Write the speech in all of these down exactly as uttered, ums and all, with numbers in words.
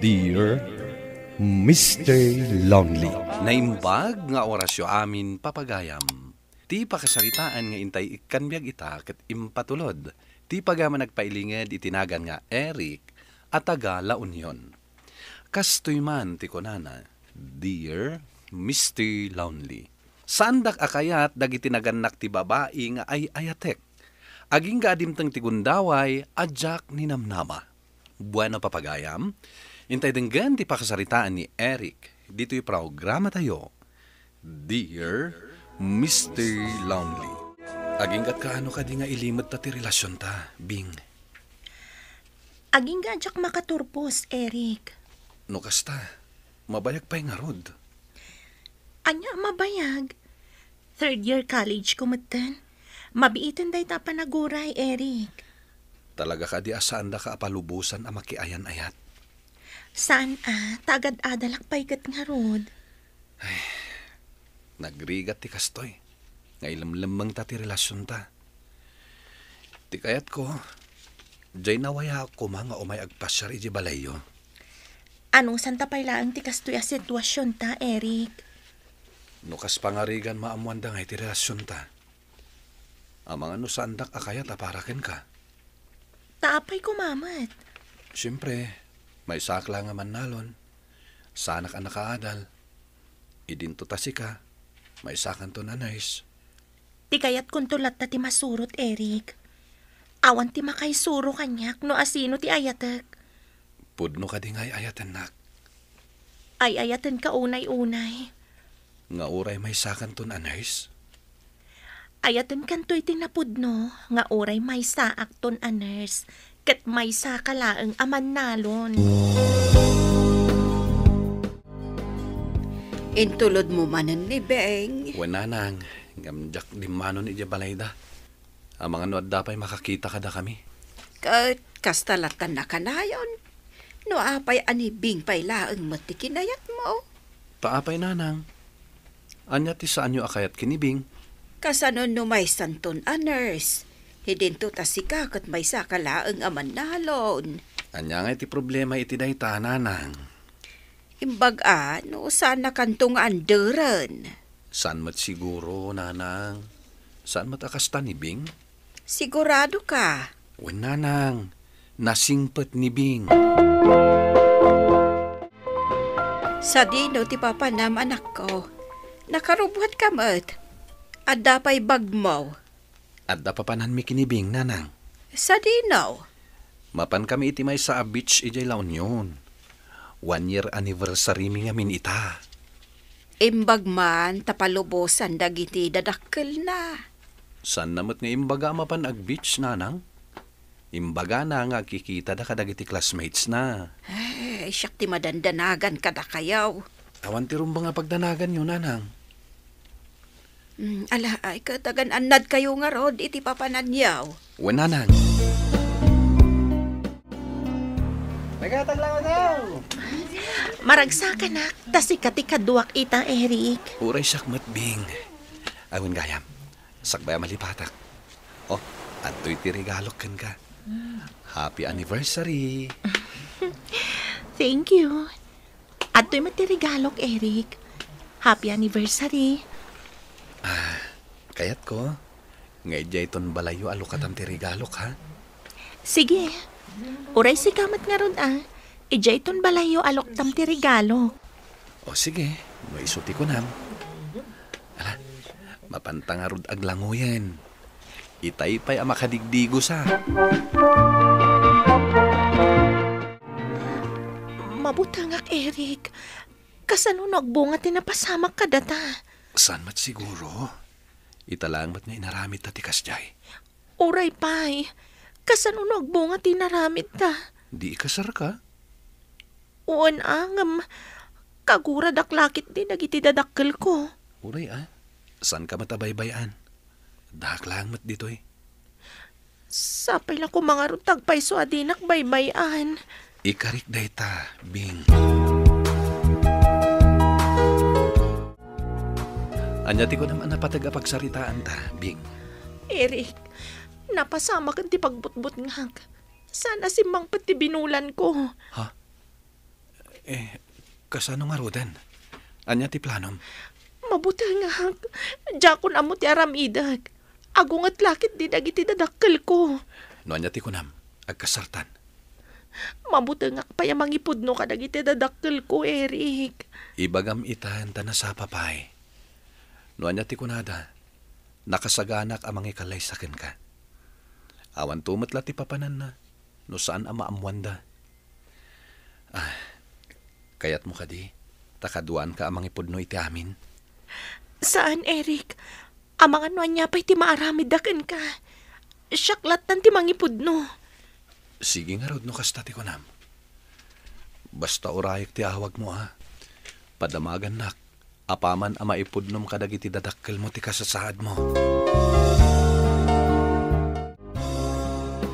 Dear Mister Lonely. Naimbag nga orasyo amin, papagayam. Ti pakasaritaan nga intay ikkan biag ita ket impatulod ti pagaman agpailinged iti nagan nga Eric a taga La Union. Kastoy man ti kunana, "Dear Mister Lonely, saandak a kayat dagiti nagannak ti babai nga ay-ayatek. Agingga a dimteng ti gundaway a diak ninamnama." Bueno, papagayam, intay denggen ti pakasaritaan ni Eric ditoy programatayo, Dear Mister Lonely. Agingga't kaano kadi nga ilimedta ti relasionta, Bing? Agingga a diak makaturpos, Eric. No kasta, mabayag pay ngarud. Ania a mabayag? Third year college ko metten. Mabiiten dayta a panaguray, Eric. Talaga kadi a saandaka a palubosan a makiayan-ayat? Saan a, ta agad-adalak pay ket ngarud. Ay, nagrigat ti kastoy nga ilemlemmengta ti relasionta. Ti kayatko, diay nawayaak koma nga umay agpasiar iti balayyo. Anusanta pay laeng ti kastoy a situasionta, Eric? No kas pangarigan, maammoanda nga iti relasionta. Amangan no saandak a kayat a para kenka. Ta apay koma met? Siempre, maysaak laeng a mannalon. Saanak a nakaadal. Idinto ta sika, maysakanton a nurse. Ti kayatkonto latta ti masurot, Eric. Awan ti makaisuro kaniak no asino ti ayatek. Pudno kadi nga ay-ayatennak? Ay-ayatenka unay-unay. Nga uray maysakanton a nurse? Ayatenkanto iti napudno nga uray maysaakton a nurse, ket maysaka laeng a mannalon. Intulodmo manen ni Beng? Wen, nanang, ngem diak dimmanon idiay balayda. Amangan no adda pay makakita kadakami. Ket kasta latta a kanayon. No apay a ni Bing pay laeng met ti kinayatmo? Ta apay, nanang? Ania ti saanyo a kayat ken ni Bing? Kasano no maysanton a nurse? Idinto ta sika ket maysaka laeng a mannalon. Ania ngay ti problema iti dayta, nanang? Imbag a no saannakanto nga anderen. Saan met siguro, nanang? Saan met a kasta ni Bing? Sigurado ka? Wen, nanang, nasingpet ni Bing. Sadino ti papanam, anakko? Nakarubuat ka met. Adda pay bagmo? Adda papananmi ken ni Bing, nanang. Sadino? Mapankami iti maysa a beach idiay La Union. One year anniversary mi ngamin ita. Imbag man ta palubosan dagiti dadakkelna. Saanna met nga imbaga a mapan ag-beach, nanang. Imbagana nga agkikitada kadagiti classmates na. Ay, siak ti madandanagan kadakayo. Awan ti rumbeng a pagdanaganyo, nanang. Hmm, ala, ay, ket agan-annadkayo ngarud iti papananyo. Wen, nanang. Nagatag lang daw. Maragsakanak, ta sika ti kaduak ita, Eric. Uray siak met, Bing. Awan gayam. Sakbay a malipatak. Oh, adtoy ti regalok kenka. Happy anniversary! Thank you. Adtoy met ti regalok, Eric. Happy anniversary. Ah, kayatko nga idiayton balayyo a lukatam ti regalok, ha? Sige. Uray sika met ngarud, ah. Idiayton balayyo a luktam ti regalok. O sige, no isu ti kunam. Ala, mapanta ngarud aglanguyen. Itay pay a makadigdigosa. Mabutengak, Eric. Kasano no agbunga ti napasamak kadata? Saan met siguro? Ita laeng met nga inaramidta ti kasdiay. Uray pay, kasano no agbunga ti inaramidta? Di ikasarka? Wen a, ngem kaguradak la ketdi dagiti dadakkelko. Uray a, saanka met a baybay-an. Addaak laeng met ditoy. Sapay la koma ngarud ta agpayso a dinak baybay-an. Ikarik dayta, Bing. Ania ti kunam a napateg a pagsaritaanta, Bing? Eric, napasamaken ti pagbutbutngak. Saan a simmangpet ti binulanko. Ha? Eh, kasano ngaruden? Ania ti planom? Mabutengak. Diakon ammo ti aramidek. Agunget la ketdi dagiti dadakkelko. No ania ti kunam, agkasartan. Mabutengak pay a mangipudno kadagiti dadakkelko, Eric. Ibagam itan ta nasapa pay. No ania ti kunada, nakasaganak a mangikalaysa kenka. Awanto met la ti papananna no saan a maammoanda. Ah, kayatmo kadi ta kaduaanka a mangipudno iti amin? Saan, Eric. Amangan no ania pay ti maaramidda kenka. Siak lattan ti mangipudno. Sige ngarud no kasta ti kunam. Basta urayek ti awagmo, a. Padamagannak apaman a maipudnom kadagiti dadakkelmo ti kasasaadmo.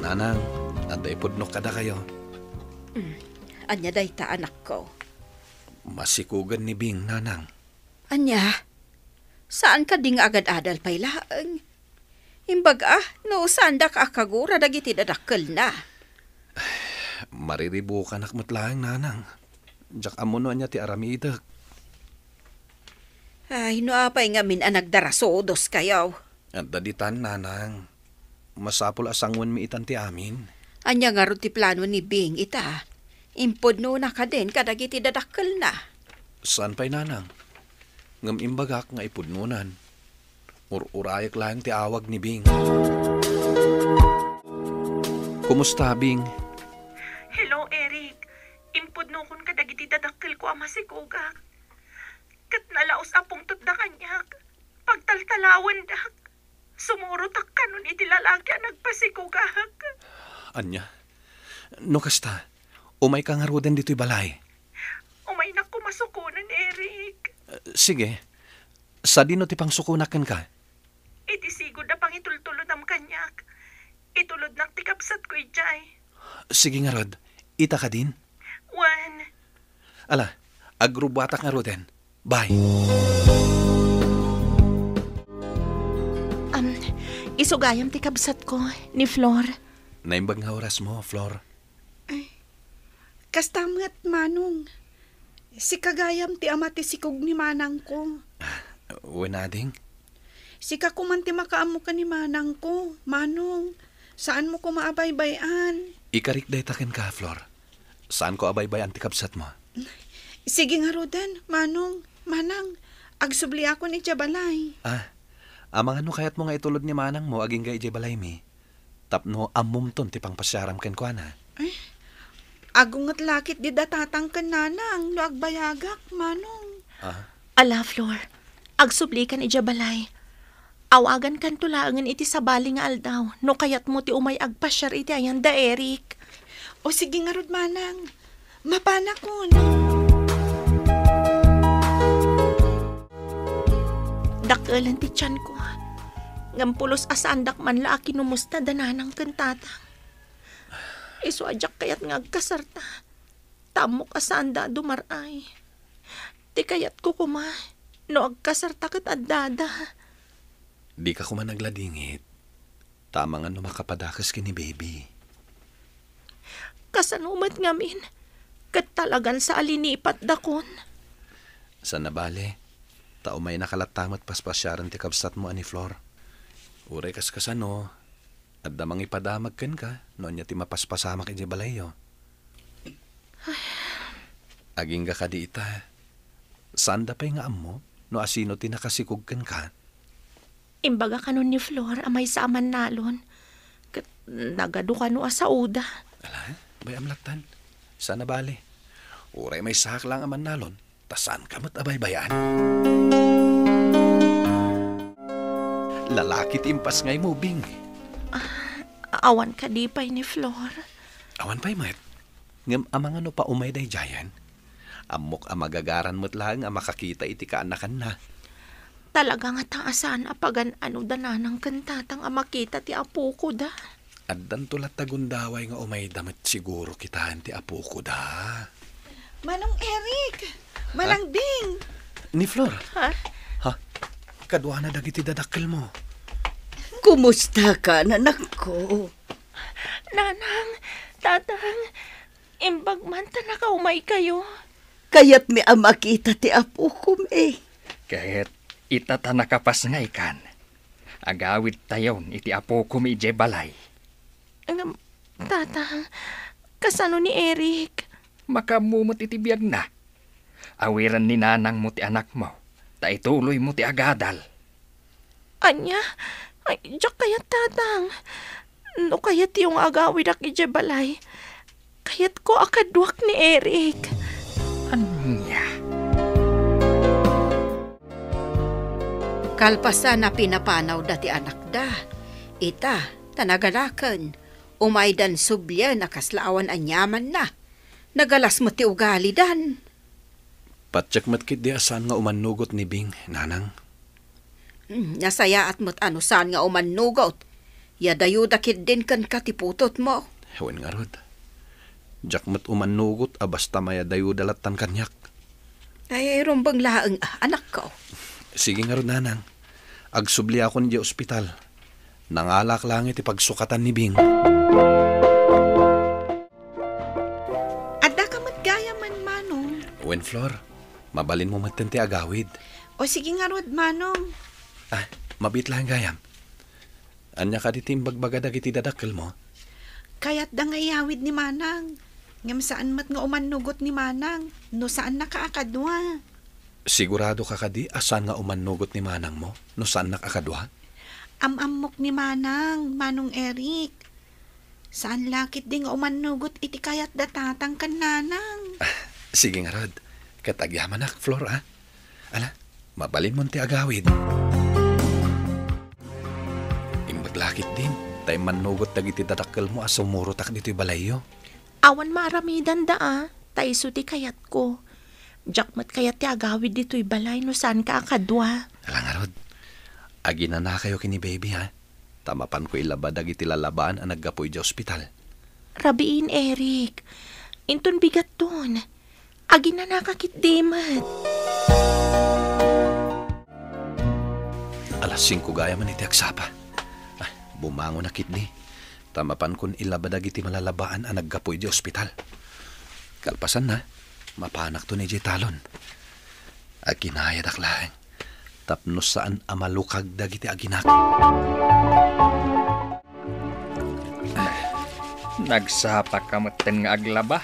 Nanang, adda ipudnok kadakayo. Mm. Ania dayta, anakko? Masikugen ni Bing, Nanang. Ania? Saan kadi nga agad-adal pay laeng? Imbag a, no saandak a kagura dagiti dadakkelna. Mariribukanak met laeng, Nanang. Diak ammo no ania ti aramidek. Ay, no apay ngamin a nagdarasudoskayo? Adda ditan, Nanang. Masapul a sanguenmi itan ti amin. Ania ngarud ti plano ni Bing ita? Impudnona kadin kadagiti dadakkelna? Saan pay, Nanang. Ngem imbagak nga ipudnonan. Ur-urayek laeng ti awag ni Bing. Kumusta, Bing? Hello, Eric. Impudnokon kadagiti dadakkelko a masikugak. Ket nalaus a pungtotda kaniak. Pagtaltalawendak. Sumurotak kanon iti lalaki a nagpasikugak. Ania? No kasta, umayka ngaruden ditoy balay. Umaynak koma sukonen, Eric. Eh, sige. Sadino ti pangsukonak kenka? Iti sigud a pangitultulodam kaniak, itulodnak ti kabsatko idiay. Sige ngarud, ita kadin? Wen. Ala, agrubbuatak ngaruden. Bye. Am, isu gayam ti kabsatko, ni Flor. Naimbag nga orasmo, Flor. Ay, kasta met, Manong. Sika gayam ti ama ti sikog ni manangko. Wen, ading? Sika koman ti makaammo ken ni manangko, Manong. Saanmo koma a baybay-an. Ikarik dayta kenka, Flor. Saanko a baybay-an ti kabsatmo. Sige ngaruden, Manong. Manang, agsubliakon idiay balay. Ah, amangan no kayatmo nga itulod ni manangmo agingga idiay balaymi. Tapno ammomton ti pangpasiaram kenkuana. Eh, agunget la ketdi da tatang ken nanang no agbayagak, Manong. Ah? Ala, Flor, agsublikan idiay balay. Awagankanto laengen iti sabali nga aldaw no kayatmo ti umay agpasiar iti ayan da Eric. O sige ngarud, Manang. Mapanakon. Dakkelen ti tianko. Ngem pulos a saandak man la a kinumusta da nanang ken tatang. Isu a diak kayat nga agkasarta. Ta ammok a saanda a dumar-ay. Ti kayatko koma, no agkasarta ket addada. Dika koma nagladingit. Ta amangan no makapadakes ken ni baby. Kasano met ngamin? Ket talagan sa a linipatdakon. Saan a bale, ta umaynaka latta met paspasiaren ti kabsatmo a ni Flor. Uray kas kasano, adda mangipadamag kenka no ania ti mapaspasamak idiay balayyo. Agingga kadi ita, saanda pay nga ammo no asino ti nakasikog kenka? Imbaga kanon ni Flor a maysa a mannalon, ket nagadu kano a saoda. Ala, bay-am lattan. Saan a bale. Uray maysaak laeng a mannalon, ta saanka met a baybay-an. Lalaki ti impasngaymo, Bing. Ah, awan kadi pay ni Flor. Awan pay met. Ngem amangan no paumay daydiayen? Ammok a magagaran met laeng a makakita iti kaanakanna. Talaga ngata a saan a pagan-ano da nanang ken tatang a makita ti apokoda. Addanto latta gundaway nga umayda met siguro kitaen ti apokoda. Manong Eric! Ha? Manang Bing! Ni Flor! Ha? Ha? Kaduana dagiti dadakkelmo. Kumusta ka, nanakko? Nanang, tatang, imbag man ta nakaumay kayo. Kayatmi a makita ti apokon, eh. Ket ita ta nakapasngaykan, agawidtayon iti apokon idiay balay. Ngem, Tatang, kasano ni Eric? Makaammo met iti biagna. Awiren ni nanangmo ti anakmo, ta ituloymo ti agadal. Ania? Ay, diak kayat, Tatang. No kayatyo nga agawidak idiay balay, kayatko a kaduak ni Eric. Ania? Kalpasan a pinapanawda ti anakda, ita, ta naganaken, umaydan sublien a kasla awan aniamanna. Nagalas met ti ugalidan. Patiek met ketdi a saan nga umannugot ni Bing, nanang. Hmm, nasayaat met a no saan nga umannugot. Yadayoda ketdin kenka ti putotmo. Wen ngarud. Diak met umannugot a basta mayadayoda lattan kaniak. Ay, rumbeng laeng, ah, anakko. Sige ngarud, nanang. Agsubliakon idiay ospital. Nangalak laeng iti pagsukatan ni Bing. Addaka met gayamen, Manong. Wen, Flor, mabalinmo metten ti agawid. O, sige ngarud, Manong. Ah, mabiit laeng gayam. Ania kadi ti imbagbaga dagiti dadakkelmo? Kayatda nga iyawid ni Manang. Ngem saan met nga umannugot ni Manang no saannaka a kadua. Siguradoka kadi a saan nga umannugot ni manangmo no saannak a kadua? Am-ammok ni Manang, Manong Eric. Saan la ketdi nga umannugot iti kayatda tatang ken nanang. Sige ngarud, ket agyamanak, Flor, a. Ala, mabalinmon ti agawid. Imbag la ketdin, ta immannugot dagiti dadakkelmo a sumurotak ditoy balayyo. Awan maaramidanda a, ta isu ti kayatko. Diak met kayat ti agawid ditoy balay no saanka a kadua. Ala ngarud, aginanakayo ken ni Baby, ha? Ta mapanko ilaba dagiti lalabaan a naggapu idiay ospital. Rabiin, Eric. Inton bigatton. Aginanaka ketdi met. Alas singko gayamen iti agsapa. Ah, bumangonak ketdi. Ta mapankon ilaba dagiti malalabaan a naggapu idiay ospital. Kalpasanna, mapanakton idiay talon. Aginayadak laeng tapno saan a malukag dagiti aginak. Nagsapaka metten nga aglaba.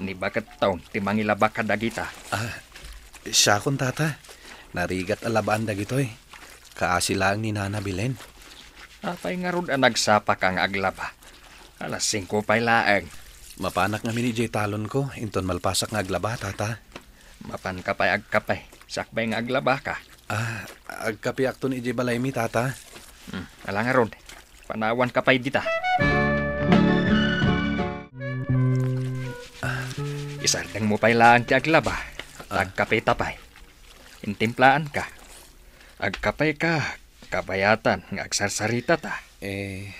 Ni baketton ti mangilaba kadagita. Ah, siakon, Tata. Narigat a labaan dagitoy. Kaasi laeng ni Nana Belen. Apay ngarud a nagsapaka nga aglaba? Alas singko pay laeng. Mapanak ngamin idiay talonko, inton malpasak nga aglaba, Tata. Mapanka pay agkape, sakbay nga aglabaka. Ah, agkapeakton idiay balaymi, Tata. Hmm, ala ngarud. Panawanka pay dita. Ah, isardengmo pay laeng ti aglaba. Ah. Agkapeta pay. Intimplaanka. Agkapeka, kabayatan nga agsarsaritata. Eh,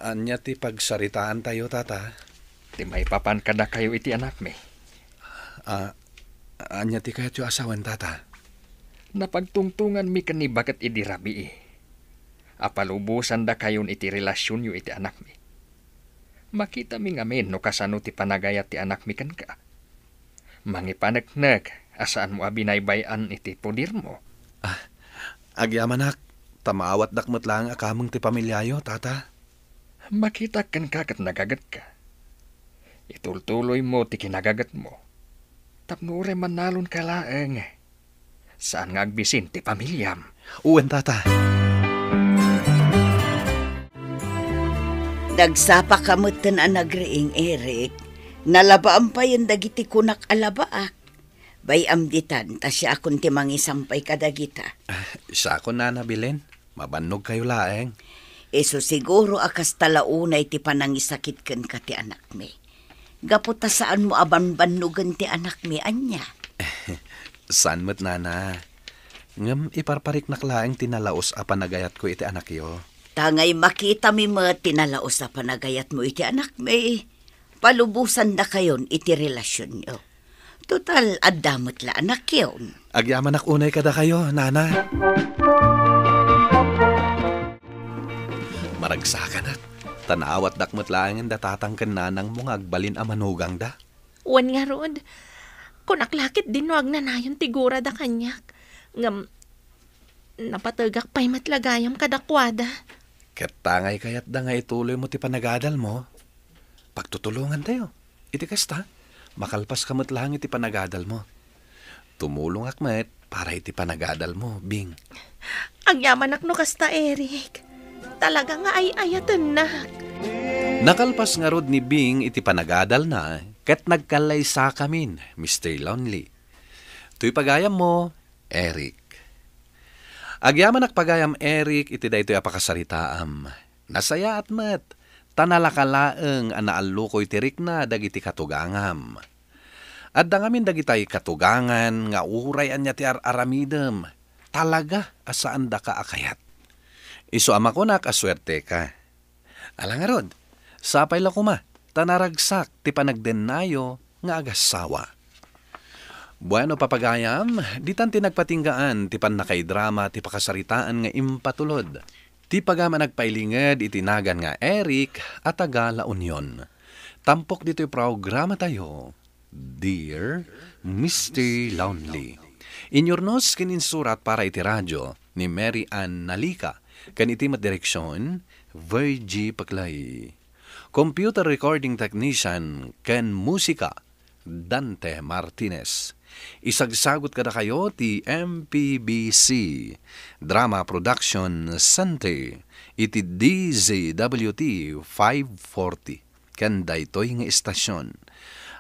ania ti pagsaritaantayo, Tata? Ti maipapan kadakayo iti anakmi. Ah, ania ti kayatyo a sawen, Tata? Napagtungtonganmi ken ni baket idi rabii a palubosandakayon iti relasionyo iti anakmi. Makitami ngamin no kasano ti panagayat ti anakmi kenka. Mangipaneknek a saanmo a binaybay-an iti podermo. Ah, agyamanak, ta maawatdak met laeng a kameng ti pamiliayo, Tata. Makitak kenka ket nagagetka. Itultuloymo ti kinagagetmo. Tapno uray mannalonka laeng, saan nga agbisin ti pamiliam. Wen, Tata. Nagsapaka metten a nagriing, Eric. Nalabaan payen dagiti kunak a labaak. Bay-am ditan, ta siakon ti mangisampay kadagita. Ah, siakon, Nana Belen. Mabannogkayo laeng. Isu siguro a kasta la unay ti panangisakit kenka ti anakmi. Gapu ta saanmo a banbannogen ti anakmi, ania? Saan met, Nana. Ngem iparpariknak laeng ti nalaus a panagayatko iti anakyo. Tangay makitami met ti nalaus a panagayatmo iti anakmi. Palubosandakayon iti relasionyo. Total, adda met la anakyon. Agyamanak unay kadakayo, Nana. Maragsakanak, ta naawatdak met laengen da tatang ken nanangmo nga agbalin a manugangda. Wen ngarud, Kunak la ketdin no agnanayon ti gurada kaniak. Ngem, napategak pay met la gayam kadakuada. Ket tangay kayatda nga ituloymo ti panagadalmo? Pagtutulongantayo. Iti kasta, makalpaska met laeng iti panagadalmo. Tumulongak met para iti panagadalmo, Bing. Agyamanak no kasta, Eric. Talaga nga ay-ayatennak. Nakalpas ngarud ni Bing iti panagadalna, ket nagkallaysakamin, Mister Lonely. Toy pagayammo, Eric. Agyamanak pagayam, Eric, iti daytoy a pakasaritaam. Nasayaat met, ta nalaka laeng a naallukoy ti rikna dagiti katugangam. Adda ngamin dagitay katugangan nga uray ania ti ar-aramidem, talaga a saandaka a kayat. Isu a makunak a suerteka. Ala ngarud, sapay la koma, ta naragsak ti panagdennayo nga agassawa. Bueno, papagayam, ditan ti nagpatinggaan ti pannakaidrama ti pakasaritaan nga impatulod ti pagayam a nagpailinged iti nagan nga Eric a taga La Union. Tampok ditoy programatayo, Dear Mister Lonely. Inyurnos ken insurat para iti radio ni Mary Ann Nalica, ken iti met direksion, Virgie Paclay. Computer recording technician ken musika, Dante Martinez. Isagsagut kadakayo ti M P B C Drama Production Center iti D Z W T five forty ken daytoy nga istasyon.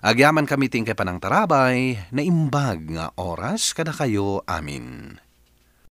Agyamankami ti inkay panangtarabay, naimbag nga oras kadakayo amin.